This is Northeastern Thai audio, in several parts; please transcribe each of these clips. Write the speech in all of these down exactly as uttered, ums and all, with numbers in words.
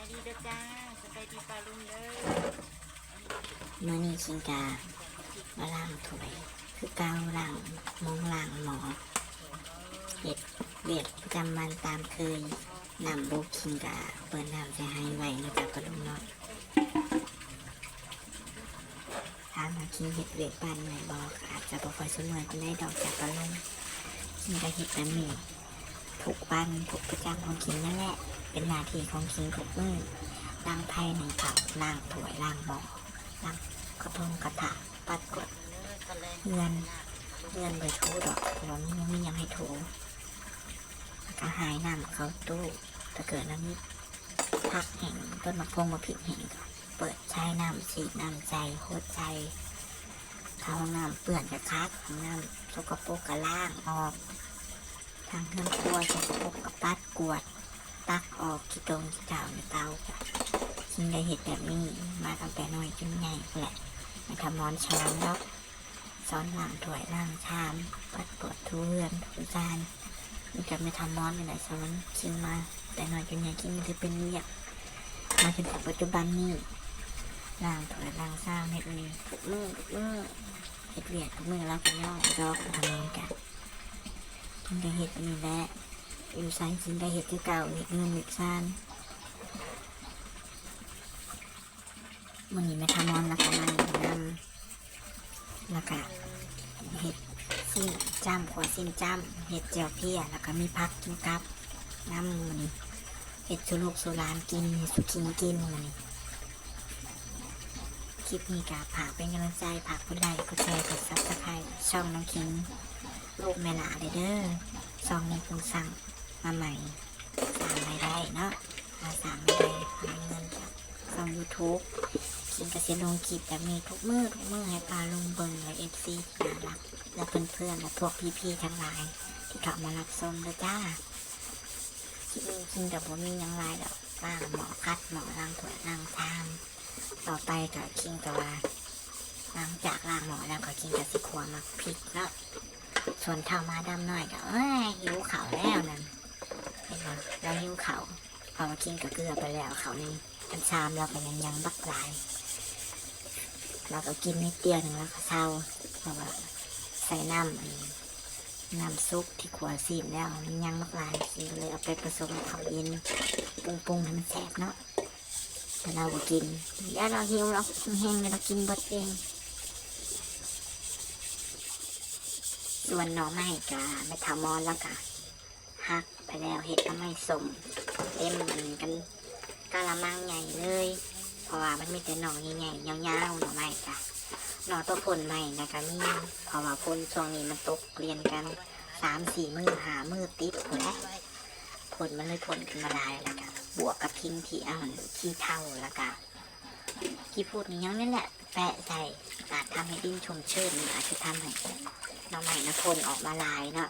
ดีเด้อจ้า สบายดีป้าลุงเด้อ มื้อนี้คิงกะมาล้างถ้วย คือเก่า ล้างมงล้างหม้อ เฮ็ดเวียกประจำวันตามเคย น้ำบกคิงกะเปิดน้ำใส่ไฮไว้นะจ๊ะป้าลุงเนาะ ถามว่าคิงเฮ็ดเวียกบ้านเมื่อยบ่ อาจจะบ่ค่อยซุเมื่อยปานใดดอกจ้ะป้าลุง คิงกะเฮ็ดแบบนี้ ทุกวันทุกประจำของคิงนั่นแหละ เป็นหน้าที่ของคิงทุกมื้อ ล้างไผ่หนึ่งข้าว ล้างถ้วย ล้างหม้อ ล้างกระทงกระทะ ปัดกวาดเฮือน เฮือนบ่ถูดอก เพราะว่ามันบ่มีหยังให้ถู แล้วก็หายน้ำเข้าตู้ ถ้าเกิดว่ามีผักแห้ง ต้นมะพงมะพริกแห้งก็เปิดใช้น้ำ ฉีดน้ำใส่ หดใส่ ถ้าห้องน้ำเปื้อนก็ขัด ห้องน้ำสกปรกก็ล้างออก ทางเฮือนครัวสกปรกก็ปัดกวาด ตักออกขี้ตมขี้เถ้าในเตาจ้ะ คิงได้เฮ็ดแบบนี้มาตั้งแต่น้อยจนใหญ่พู้นแหละ แม่เฒ่ามอนสอนดอก สอนล้างถ้วยล้างชาม ปัดกวาดถูเฮือนถูจาน มีแต่แม่เฒ่ามอนนี่แหละสอนคิงมา แต่น้อยจนใหญ่คิงบ่ได้เป็นเวียก มาจนถึงปัจจุบันนี้ ล้างถ้วยล้างชามเฮ็ดนี่ทุกมื้อทุกมื้อ เฮ็ดเวียกทุกมื้อ ลาวก็ย้อดอก แม่เฒ่ามอนกะ คิงกะเฮ็ดนี่แหละ อยู่ไสคิงกะเฮ็ดคือเก่า เฮ็ดเฮือนเฮ็ดซาน มื้อนี้แม่เฒ่ามอนลาวก็มาอยู่นำ แล้วก็เฮ็ดซี้นจ้ำ คั่วซี้นจ้ำ เฮ็ดแจ่วเพี้ย แล้วก็มีผักกินกับนำ มื้อนี้เฮ็ดสู่ลูกสู่หลานกิน เฮ็ดสู่คิงกินมื้อนี้ คลิปนี้ก็ฝากเป็นกำลังใจ ฝากกดไลค์ กดแชร์ กด Subscribe ช่องน้องคิง ลูกแม่หลาเด้อ ช่องนี้เพิ่งสร้างมาใหม่ สร้างรายได้เนาะ มาสร้างรายได้หาเงินจากช่อง YouTube คิงกะสิลงคลิปแบบนี้ทุกมื้อทุกมื้อ ให้ป้าลุงเบิ่ง และ เอฟซี ที่น่ารัก และเพื่อนๆ และพวกพี่ๆ ทั้งหลาย ที่เข้ามารับชมเด้อจ้า คลิปนี้คิงกะบ่มีหยังหลายดอก ล้างหม้อ ขัดหม้อ ล้างถ้วยล้างชาม ต่อไปกะคิงกะว่า หลังจากล้างหม้อแล้วกะคิงกะสิคั่วหมากพริกเนาะ ส่วนเฒ่าหมาดำน้อยกะ เอ้ย หิวข้าวแล้วนั่น เห็นบ่ ลาวหิวข้าว เพราะว่าคิงกะเกลือไปแล้ว ข้าวในอันชามลาวกะยัง ยังบักหลาย ลาวกะกินนิดเดียวหนึ่งลาวกะเซา เพราะว่าใส่น้ำอัน น้ำซุปที่คั่วซี้นแล้วมันยังบักหลาย คิงกะเลยเอาไปผสมกับข้าวเย็น ปรุงๆ ให้มันแซ่บเนาะ แต่ลาวบ่กิน เดี๋ยวลาวหิว ลาวแฮงๆ เดี๋ยวลาวกินเบิดเอง ส่วนหน่อไม้กะแม่เฒ่ามอนลาวกะหักไปแล้ว เฮ็ดหน่อไม้ส้ม เต็มอันกันกะละมังใหญ่เลย เพราะว่ามันมีแต่หน่อใหญ่ๆ ยาวๆ หน่อไม้กะ หน่อตัวพ่นใหม่นะกะมี เพราะว่าฝนช่วงนี้มันตกเรียงกัน สามสี่มื้อ ห้ามื้อติดพู้นแหละ พ่นมันเลยพ่นขึ้นมาหลาย แล้วกะบวกกับคิงที่เอาขี้เถ้า แล้วกะขี้พูดนี่ยังนี่แหละ แปะใส่ อาจทำให้ดินชุ่มชื้น อาจจะทำให้หน่อไม้นะพ่นออกมาหลายเนาะ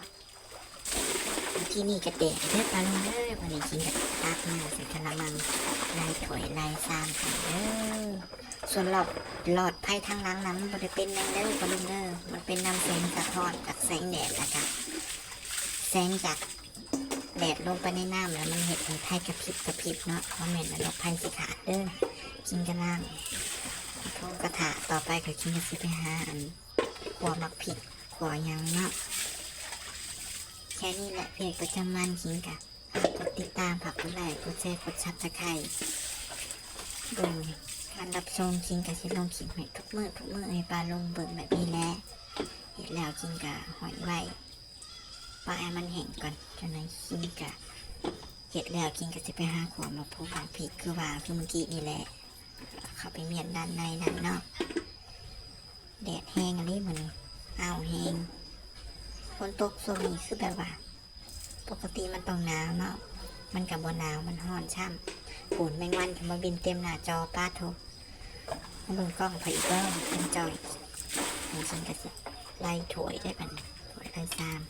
ที่นี่กะแดดเด้อป้าลุงเด้อ วันนี้คิงกะตักมาใส่กะละมัง ไล่ถ้วยไล่ชามกันเด้อ ส่วนหลอด หลอดไฟทางหลังนะมันบ่ได้เป็นหยังเด้อป้าลุงเด้อ มันเป็นนำแสงสะท้อนจากแสงแดดแล้วกะ แสงจากแดดลงไปในน้ำแล้วมันเฮ็ดให้ไฟกระพริบกระพริบเนาะ บ่แม่นว่าหลอดไฟสิขาดเด้อ คิงกะล้างกระทงกระทะ ต่อไปกะคิงกะสิไปหาอัน ขั่วหมากพริก ขั่วหยังเนาะ แค่นี้แหละ เวียกประจำวันคิงกะ ฝากกดติดตาม ฝากกดไลค์ กดแชร์ กด Subscribe เบิ่งการรับชม คิงกะสิลงคลิปให้ทุกมื้อทุกมื้อ ให้ป้าลุงเบิ่งแบบนี้แหละ เฮ็ดแล้วคิงกะห้อยไว้ ปล่อยให้มันแห้งก่อน จั่งใด๋คิงกะ เฮ็ดแล้วคิงกะสิไปหาขั่วหมากพงหมากพริก คือว่า คือเมื่อกี้นี่แหละ เข้าไปเมียนด้านในนั่นเนาะ แดดแฮงอีหลีมื้อนี้ อ้าวแฮง ฝนตกช่วงนี้คือแบบว่า ปกติมันต้องหนาวเนาะ มันกะบ่หนาว มันร้อนซ้ำ พู้นแมงวันกะมาบินเต็มหน้าจอ ป๊าดโธ่ มาเบิ่งกล้องไผอีกเด้อ เป็นจอย ของฉันกะสิไล่ถ้วยได้บัดนี้ ถ้วยไล่ชาม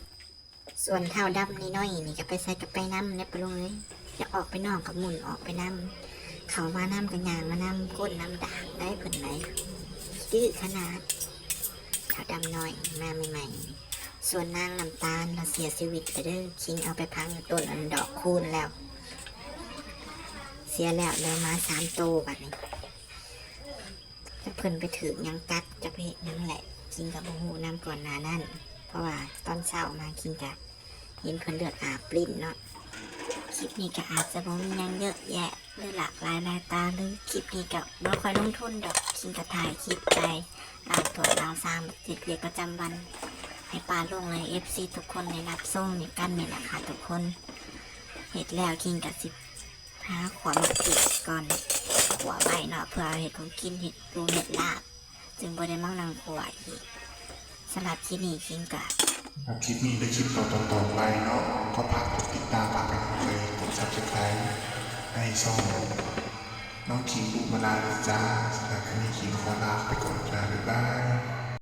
ส่วนเฒ่าดำน้อยๆ นี่กะไปไสกะไปนำเด้อป้าลุงเอ้ย อยากออกไปนอกกะหมุ่นออกไปนำ เข้ามานำกะย่างมานำ ก้นนำดากได้เพิ่นได้ ดื้อขนาด เฒ่าดำน้อยมาใหม่ๆ ส่วนนางน้ำตาลลาวเสียชีวิตไปเด้อ คิงเอาไปฝังอยู่ต้นอันดอกคูณแล้ว เสียแล้ว เหลือหมาสามโตบัดนี้ จักเพิ่นไปถืกหยังกัด จักไปเฮ็ดหยังแหละ คิงก็บ่ฮู้นำก่อนหน้านั้น เพราะว่าตอนเช้ามาคิงก็เห็นเพิ่นเลือดอาบปลิ้นเนาะ คลิปนี้ก็อาจจะบ่มีหยังเยอะแยะ หรือหลากหลายหลายตา หรือคลิปนี้ก็บ่ค่อยลงทุนดอก คิงก็ถ่ายคลิปไป เล่าถ้วยเล่าชาม เฮ็ดเวียกประจำวัน ให้ป้าลุงและ เอฟซี ทุกคนได้รับชมนำกันนี่แหละค่ะทุกคน เฮ็ดแล้วคิงก็สิหาขั่วหมากพริกก่อน ขั่วไว้เนาะ เพื่อเฮ็ดของกิน เฮ็ดปูเฮ็ดลาบ จึงบ่ได้มานั่งขั่วอีก สำหรับคลิปนี้คิงก็ ครับ คลิปนี้และคลิปต่อๆไปเนาะ ก็ฝากกดติดตาม ฝากเป็นกำลังใจ กด Subscribe ให้ช่องน้องคิงบุมาลาด้วยจ้า สำหรับคลิปนี้คิงขอลาไปก่อนจ้า บ๊ายบาย